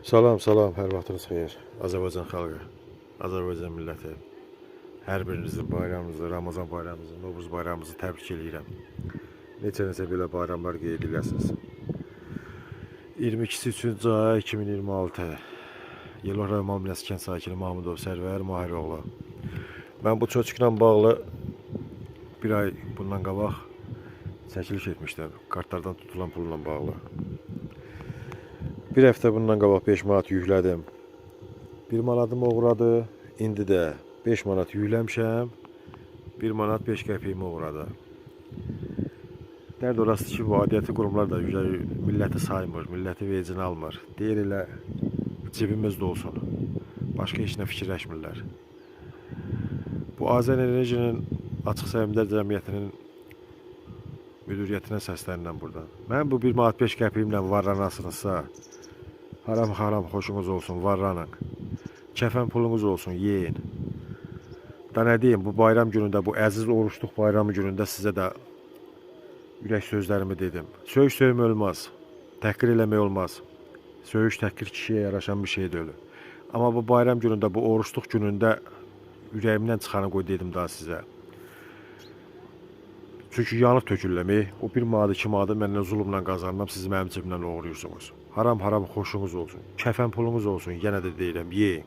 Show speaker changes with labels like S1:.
S1: Salam, salam, hər vaxtınız xeyir. Azərbaycan xalqı, Azərbaycan milləti. Hər birinizin bayramınızı, Ramazan bayramınızı, Novruz bayramınızı təbrik eləyirəm. Neçə-neçə belə bayramlar qeyd eləyəsiniz. 22-si 3-cü ay 2026. Yevlax rayon Mal Minəsi kənd sakini Mahmudov Sərvər Mahiroğlu. Mən bu çöçüklə bağlı bir ay bundan qabaq çəkiliş etmişdim. Kartlardan tutulan pulla bağlı. Bir həftə bundan qabaq 5 manat yüklədim. 1 manatımı oğradı. İndi də 5 manat yükləmişəm. 1 manat 5 qəpiyimi oğradı. Dərd orasıdır ki, bu aidiyyəti qurumlar da milləti saymır, milləti vecinə almır. Deyir elə cibimiz dolsun. Başqa heç nə fikirləşmirlər. Bu Azər Enerjinin Açıq Səhmdar Cəmiyyətinin müdiriyyətinə səslənirəm buradan. Mən bu 1 manat 5 qəpiyimlə varlanasınızsa, haram-haram xoşunuz olsun, varlanın. Kəfən pulunuz olsun, yeyin. Da nə deyim, bu bayram günündə, bu əziz oruçluq bayramı günündə sizə də ürək sözlərimi dedim. Söyüş söymək olmaz, təhqir eləmək olmaz. Söyüş, təhqir kişiyə yaraşan bir şey deyil. Amma bu bayram günündə, bu oruçluq günündə ürəyimdən çıxanı qoy dedim daha sizə. Çünki yanıb tökürləm, o 1 manat, 2 manatı məndən zulmla qazanıram, siz mənim cibimdən oğurluyursunuz. Haram-haram xoşunuz olsun, kəfən pulunuz olsun, yenə də deyirəm, yeyin.